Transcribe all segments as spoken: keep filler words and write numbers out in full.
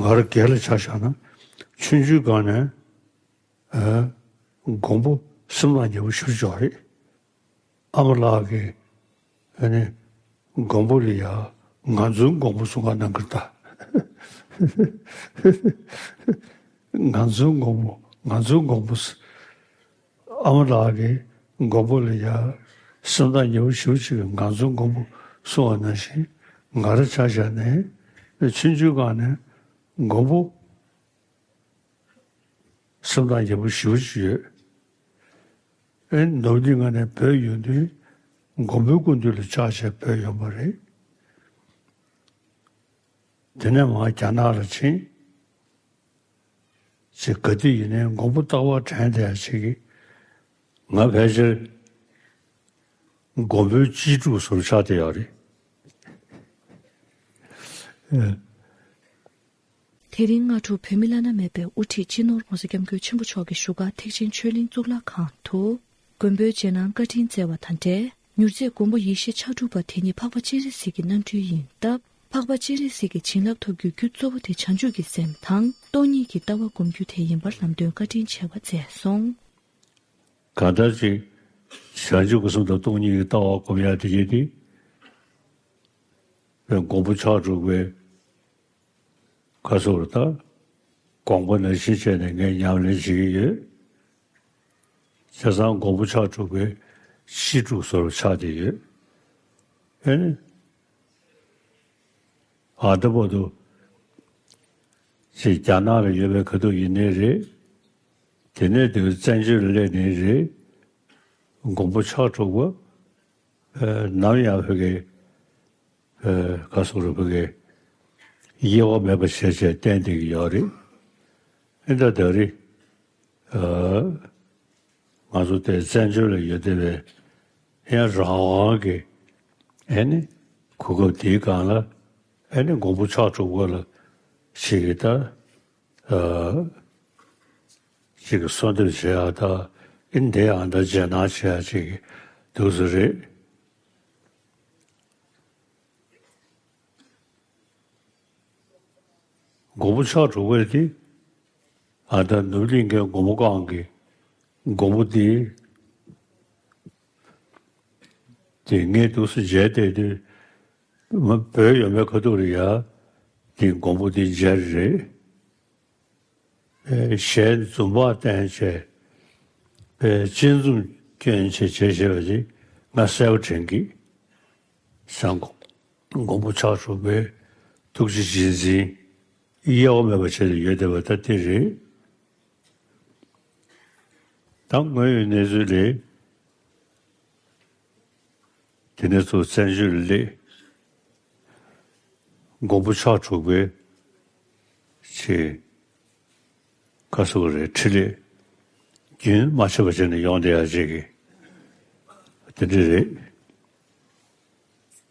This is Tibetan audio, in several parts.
ང་རང་སྒེར་ལ་ཆ་བཞག་ན་ཆུང་ཆུང་སྒང་ནས་ཨ་མགོན་པོ་སེམས་ཐག་ཉེ་པོ་ཞེ་པོ་ཅིག་ཡོད་རེད། ཨ་མ་ལགས་ཀྱིས་ཨ་ནི་མགོན་པོ་ལ་ཡ་ང་ཚོའི་མགོན་པོ་གསུང་ག་གནང་གི་རེད་ད། ང་ཚོའི་མགོན་པོ། ང་ཚོའི་མགོན་པོ་ཟེར། ཨ་མ་ལགས་ཀྱིས་མགོན་པོ་ལ་ཡ་སེམས་ཐག་ཉེ་པོ་ཞེ་པོ་ཅིག་གིས་ང་ཚོའི་མགོན་པོ་གསུང་བ་ནང་བཞིན། ང་རང་ཆ་བཞག་ནས་ཆུང་ཆུང་སྒང་ནས་མགོན་པོ་སེམས་ཐག་ཉེ་པོ་ཞེ་པོ་ཅིག་ཡོད། ཨེ་ནུབ་གླིང་ཁ་ནས་བྲོས་ཡོང་དུས་མགོན་པོའི་སྐུ་མདུན་ལ་ཕྱག་བྱས་བྲོས་ཡོང་བ་རེད། དེ་ནས་མར་རྒྱ་ནག་ལ་ཕྱིན། ཅིག་ག་དུས་ཡིན་ནའི་མགོན་པོ་རྟག་པར་དྲན་བསྡད་ཡ་ཅིག་གིས། ང་ཕལ་ཆེར་མགོན་པོའི་གཅེས་ཕྲུག་བཟོ་འདྲ་ཆགས་བསྡད་ཡོད་རེད། དེ་རིང་སྔ་དྲོ་བོད་མི་བླ་ན་མེད་པའི་དབུ་ཁྲིད་སྤྱི་ནོར་༸གོང་ས་༸སྐྱབས་མགོན་ཆེན་པོ་མཆོག་གི་བཞུགས་སྒར་ཐེག་ཆེན་ཆོས་གླིང་གཙུག་ལག་ཁང་དུ། མགོན་པོའི་རྗེས་གནང་བཀའ་དྲིན་སྩལ་བ་དང་འབྲེལ། མྱུར་མཛད་མགོན་པོ་ཡེ་ཤེས་ཕྱག་དྲུག་པ་དེ་ཉིད་འཕགས་པ་སྤྱན་རས་གཟིགས་ཀྱི་རྣམ་སྤྲུལ་ཡིན་སྟབས། འཕགས་པ་སྤྱན་རས་གཟིགས་ཀྱི་བྱིན་རླབས་ཐོབ་རྒྱུའི་རྒྱུ་གཙོ་བོ་དེ་བྱང་ཆུབ་ཀྱི་སེམས་དང་སྟོང་ཉིད་ཀྱི་ལྟ་བ་སྒོམ་རྒྱུ་དེ་ཡིན་པར་ལམ་སྟོན་བཀའ་དྲིན་ཆེ་བ་སྩལ་སོང་། གང་ལྟར་ཅིག་བྱང་ཆུབ་ཀྱི་སེམས་དང་སྟོང་ཉིད་ཀྱི་ལྟ་བ་སྒོམ་ཡག་དེ་ཡིན་ཏེ། མགོན་པོ་ཕྱག་དྲུག་པའི་ཁ་སོར་ད་དགོངས་པ་ནང་བཞིན་བྱས་ནས་ངས་ཉམས་ལེན་བྱེད་ཀྱི་ཡོད། བྱས་ཙང་མགོན་པོ་ཕྱག་དྲུག་པའི་གཅེས་ཕྲུག་བཟོ་འདྲ་ཆགས་བསྡད་ཡོད། ཨེ་ནི། ཨ་ད་བར་དུ་ཅིག་རྒྱ་ནག་ལ་ཡོད་པའི་ཁ་ཐུག་ཡིན་ནའི་རེད། དེ་ནས་དེ་བཙན་བྱོལ་ལ་སླེབས་ནའི་རེད། མགོན་པོ་ཕྱག་དྲུག་པ་ནམ་ཡང་བོད་ཀྱི་ཨ་ག་སོགས་རུ་བོད་ཀྱི་དབྱེ་བ་མེད་པ་བྱས་བྱས་བསྟན་བསྡད་ཀྱི་ཡོད་རེད། ཨེ་ད་ད་རེས་ཨ་ང་ཚོ་དེ་བཙན་བྱོལ་ལ་ཡོད་བསྡད་པའི་ཡང་རང་དབང་གི་ཨེ་ནི་གོ་སྐབས་དེའི་སྒང་ལ་ཨེ་ནི་མགོན་པོ་ཕྱག་དྲུག་པ་ལ་ཞིག་གིས་ད་ཨ་ཅིག་གསོལ་འདེབས་བྱེད་ཡག་དང་ཨེ་འདི་ཡང་ད་རྗེས་གནང་བྱེད་ཡག་ཅིག་འདུག་ས་རེད། མགོན་པོ་ཕྱག་དྲུག་པ་དེ་ཨ་ད་ནུབ་གླིང་གའི་མགོན་པོ་གང་གི་མགོན་པོ་དེ་དེ་ངས་འདུག་སེ་མཇལ་བསྡད་དུས་མ་བོད་ཡོད་མེད་ཁ་ཐུག་རེད་ཡ། དེ་མགོན་པོ་དེ་མཇལ་རེད། ཨེ་ཞལ་འཛུམ་བག་བསྟན་བྱས་ཨེ་སྤྱན་འཛུམ་སྐྱོན་བྱས་བྱས་བྱས་པ་དེ་ང་གསལ་པོ་དྲན་གི། སང་མགོན་པོ་ཕྱག་དྲུག་པའི་ཐུགས་རྗེ་རྗེས་འཛིན་དབྱེ་བ་མེད་པ་བྱས་ཏེ་ཡོད་བསྡད་པ་ད་དེ་རེད། ད་དངོས་ཡོད་གནས་ཚུལ་ལས། དེ་ནས་ཚུར་བཙན་བྱོལ་ལ་སླེབས། མགོན་པོ་ཕྱག་དྲུག་པའི་ཆེད་ཁ་སོ་རེ་འཕྲིན་ལས་རྒྱུན་མ་ཆད་པ་བྱས་ནས་ཡོང་བསྡད་ཡག་ཅིག་གི་དེ་འདྲ་རེད།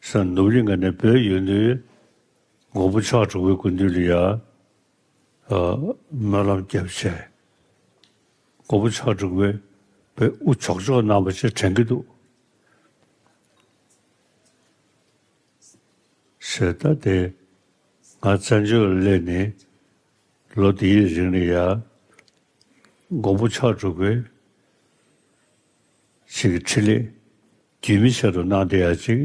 ས་ནུབ་གླིང་ག་ནས་བོད་ཡོད་དུས་མགོན་པོ་ཕྱག་དྲུག་པའི་སྐུ་མདུན་ལ་ཡ། ཨ་སྨོན་ལམ་བརྒྱབ་བྱས། མགོན་པོ་ཕྱག་དྲུག་པའི་པའི་དབུ་ཆོག་ཆོག་གནང་བ་ཞིག་དྲན་གྱི་འདུག་ཞེས་ད་དེ་ང་བཙན་བྱོལ་ལ་སླེབས་ནས་ལོ་འདིའི་རིང་ལ་ཡ། མགོན་པོ་ཕྱག་དྲུག་པའི་ཞིག་གི་འཕྲིན་ལས་རྒྱུན་མི་ཆད་དུ་གནང་བསྡད་ཡ་ཅིག་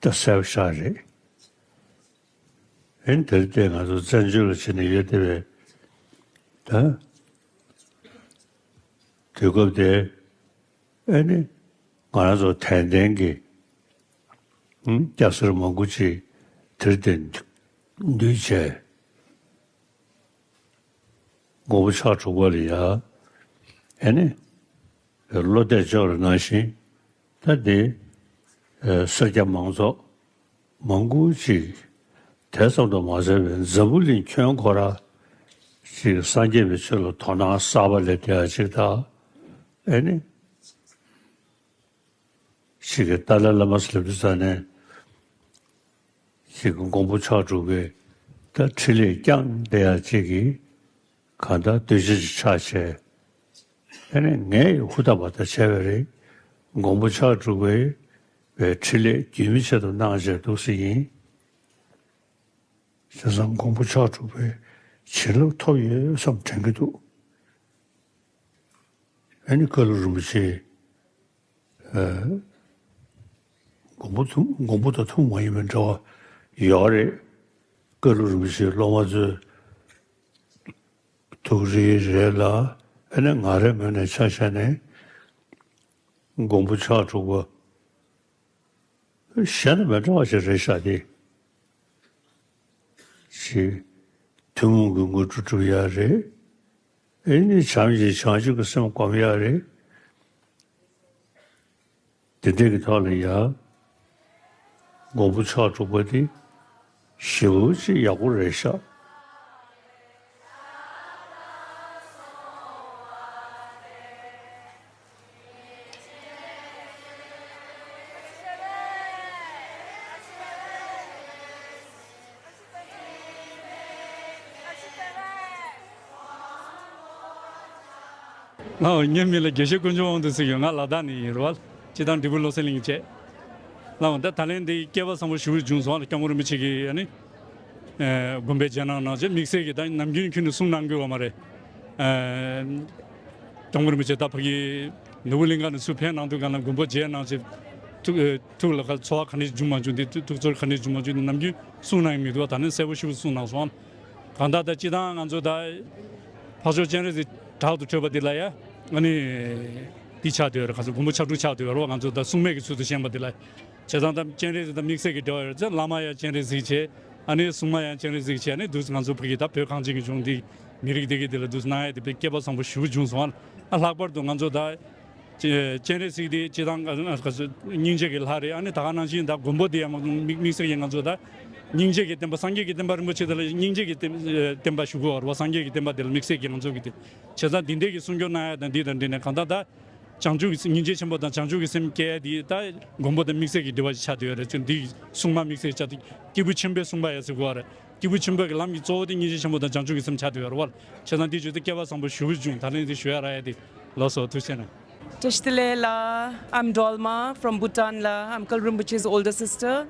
ད་གསལ་པོ་ཤར་རེད། ཨེ་དེར་བལྟས་ང་ཚོ་བཙན་བྱོལ་ལ་ཕྱིན་ནས་ཡོད་བསྡད་པའི་ད་དུས་སྐབས་དེ་ཨེ་ནི་ང་རང་ཚོ་དད་ལྡན་གྱི་ཨུམ་སྐྱ་སེར་མང་པོ་ཅིག་དེར་བལྟས་འདུས་བྱས། མགོན་པོ་ཕྱག་དྲུག་པ་ལ་ཡ། ཨེ་ནི། བློ་གཏད་བཅོལ་བ་ནང་བཞིན། ད་འདི། ཨེ་སེར་སྐྱ་མང་ཚོགས། མང་པོ་ཅིག་དེ་ཙམ་དུ་མ་ཟད་པའི་འཛམ་བུ་གླིང་ཁྱོན་ཁོ་ར། ཅིག་སངས་རྒྱས་པའི་ཆོས་ལ་དོ་སྣང་གསར་པ་སླེབས་བསྡད་ཡ་ཅིག་དང་། ཨེ་ནི། ཞིག་གིས་ཏཱ་ལའི་བླ་མ་ཟེར་དུས་ཙ་ནས་ཞིག་གིས་མགོན་པོ་ཕྱག་དྲུག་པའི་ད་འཕྲིན་ལས་བསྐྱངས་བསྡད་ཡ་ཅིག་གིས་གང་ལྟར་གདུལ་བྱ་ཅིག་ཆགས་བྱས། ཨེ་ནས་ངས་ཧུར་ཐག་པ་ད་བྱས་པ་རེད། མགོན་པོ་ཕྱག་དྲུག་པའི་པའི་འཕྲིན་ལས་རྒྱུན་མི་ཆད་དུ་གནང་བྱས་འདུག་སེ་ཡིན། བྱས་ཙང་མགོན་པོ་ཕྱག་དྲུག་པའི་ བྱིན་རླབས་ཐོབ་ཡོད་བསམ་དྲན་གྱི་འདུག་ཨ་ནི་བཀའ་བློན་རིན་པོ་ཆེ། ཨ། མགོན་པོ་ཐུན། མགོན་པོ་དང་ཐུན་མོང་མ་ཡིན་པའི་འབྲེལ་བ་ཡོད་རེད། བཀའ་བློན་རིན་པོ་ཆེའི་སློབ་མ་ཚོའི་ཐུགས་རེ་རེད་ལ། ཨ་ནི་ང་རའི་ངོས་ནས་ཆ་བཞག་ནས་མགོན་པོ་ཕྱག་དྲུག་པ་གཞན་དང་མི་འདྲ་བ་ཞིག་རེད་ཤག་དེ། ཞེས། ཐུན་མོང་གི་དངོས་གྲུབ་སྒྲུབ་ཡག་རེད། ཨེ་ནི་བྱམས་ཤིང་བྱང་ཆུབ་ཀྱི་སེམས་སྒོམ་ཡག་རེད། དེ་འདྲའི་གི་ཐོག་ལ་ཡ། མགོན་པོ་ཕྱག་དྲུག་པ་དེ་ཞེ་པོ་ཅིག་ཡག་པོ་རེད་ཤག་ང་ཉེ་མི་ལ་དགེ་བཤེས་དཀོན་མཆོག་དབང་འདུས་ཟེར་གྱི་ཡོད། ང་ལ་དྭགས་ནས་ཡིན་རེད་བ། སྤྱིར་བཏང་འབྲས་སྤུངས་བློ་གསལ་གླིང་བྱས། ལགས་འོང་། ད་ད་ལན་འདི་སྐལ་པ་བཟང་པོ་ཞེ་པོ་བྱུང་སོང་། སྐྱབས་མགོན་རིན་པོ་ཆེ་གིས་ཨ་ནི། ཨ། དགོངས་པའི་རྗེས་གནང་གནང་བྱས་དམིགས་བསལ་གྱིས་ད་ནམ་རྒྱུན་ཁྱོན་ནས་གསུང་གནང་དགོས་པ་མ་རེད། ཨ། སྐྱབས་མགོན་རིན་པོ་ཆེ་ད་ཕ་གི་ནོར་བུ་གླིང་ཁ་ནས་ཚུར་ཕེབས་གནང་དུས་ག་ལ་དགོངས་པ་རྗེས་གནང་བྱས། ཐུགས། ཨ། ཐུགས་ལ་ཁ་ཚོར་བ་ག་ནས་བྱུང་མ་བྱུང་དེ། ཐུགས། ཐུགས་ཚོར་ག་ནས་བྱུང་མ་བྱུང་དེ་ནམ་རྒྱུན་གསུང་གནང་གི་མི་འདུག་ད་ནི་གསལ་པོ་ཞེ་པོ་གསུང་གནང་སོང་། གང་ལྟར་ད་སྤྱིར་བཏང་ང་ཚོ་ད་འཕགས་མཆོག་སྤྱན་རས་གཟིགས་དྲག་ཏུ་ཁྲོས་པ་འདི་ལ་ཡ། ཨ་ནི་འདི་ཆགས་བསྡད་ཡོད་རེད། ག་ཚོད་མགོན་པོ་ཕྱག་དྲུག་ཆགས་བསྡད་ཡོད་རེད་བ། ང་ཚོ་ད་སྲུང་མའི་གི་ཚུལ་དུ་བཞེངས་པ་འདི་ལ། བྱས་ཙང་ད་སྤྱན་རས་གཟིགས་དང་དམིགས་བསལ་གྱི་འབྲེལ་བ་ཡོད་ཚེ་བླ་མ་ཡང་སྤྱན་རས་གཟིགས་བྱས། ཨ་ནི་སྲུང་མ་ཡང་སྤྱན་རས་གཟིགས་བྱས། ཨ་ནི་འདུག་ང་ཚོ་ཕ་གི་ད་བོད་གངས་ཅན་གྱི་ལྗོངས་འདི་མི་རིགས་འདི་གི་འདི་ལ་འདུག་གནང་ཡ་དེ་དཔེ་སྐལ་པ་བཟང་པོ་ཞེ་པོ་བྱུང་སོང་། ཨ། ལྷག་པར་དུ་ང་ཚོ་ད་སྤྱན་རས་གཟིགས་དེ་སྤྱིར་བཏང་སྙིང་རྗེ་གི་ལྷ་རེད། ཨ་ནི་ད་ག་ནང་བཞིན་ད་མགོན་པོ་དེ་ཡང་དམིགས། དམིགས་བསལ་གྱི་ང་ཚོ་ད་སྙིང་རྗེ་གི་བསྟན་པ། སངས་རྒྱས་ཀྱི་བསྟན་པ་རིན་པོ་ཆེ་དེ་ལ་སྙིང་རྗེ་གི་བསྟན། བསྟན་པ་ཞུ་དགོས་པ་རེད་བ། སངས་རྒྱས་ཀྱི་བསྟན་པ་དེ་ལ་དམིགས་བསལ་གྱི་ང་ཚོ་གི་དེ། བྱས་ཙང་འདི་འདྲའི་གི་གསུང་སྐྱོར་གནང་ཡ་དང་འདི་དང་འདི་ནས་གང་ལྟར་ད་བྱང་ཆུབ་ཀྱི་སེམས། སྙིང་རྗེ་ཆེན་པོ་དང་བྱང་ཆུབ་ཀྱི་སེམས་སྐྱེ་ཡ་དེ་ད་མགོན་པོ་དང་དམིགས་བསལ་གྱི་འབྲེལ་བ་ཞིག་ཆགས་བསྡད་ཡོད་རེད། ཅེས་འདི་སྲུང་མ་དམིགས་བསལ་ཆགས་ཏེ་སྐྱེས་བུ་ཆེན་པོའི་སྲུང་མ་ཡ་ཟེར་དགོས་པ་རེད། སྐྱེས་བུ་ཆེན་པོ་གི་ལམ་གྱི་གཙོ་བོ་དེ་སྙིང་རྗེ་ཆེན་པོ་དང་བྱང་ཆུབ་ཀྱི་སེམས་ཆགས་བསྡད་ཡོད་རེད་བ། བྱས་ཙང་འདི་བརྗོད་དེ་སྐལ་པ་བཟང་པོ་ཞེ་པོ་བྱུང་། ད་ལན་འདི་ཞུ་ཡ་རག་ཡ་དེ། ལགས་སོ། ཐུགས་རྗེ་གནང་། བཀྲ་ཤིས་བདེ་ལེགས་ལགས། I'm Dolma from Bhutan ལགས། I'm བཀའ་བློན་རིན་པོ་ཆེའི older sister.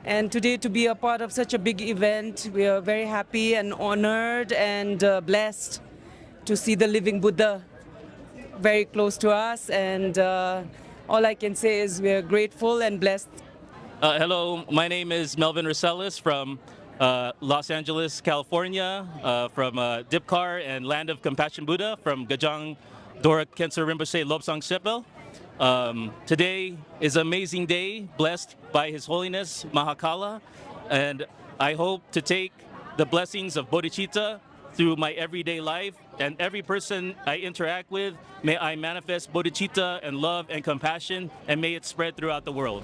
And today to be a part of such a big event, we are very happy and honored and, uh, blessed to see the living Buddha very close to us. And, uh, all I can say is we are grateful and blessed. Uh, hello, my name is Melvin Rosales from, uh, Los Angeles, California, uh, from, uh, Dipkar and Land of Compassion Buddha, from Gajang Dorje Khyentse Rinpoche Lobsang Sepel. Um, today is an amazing day, blessed by His Holiness Mahakala, and I hope to take the blessings of bodhicitta through my everyday life, and every person I interact with, may I manifest bodhicitta and love and compassion, and may it spread throughout the world.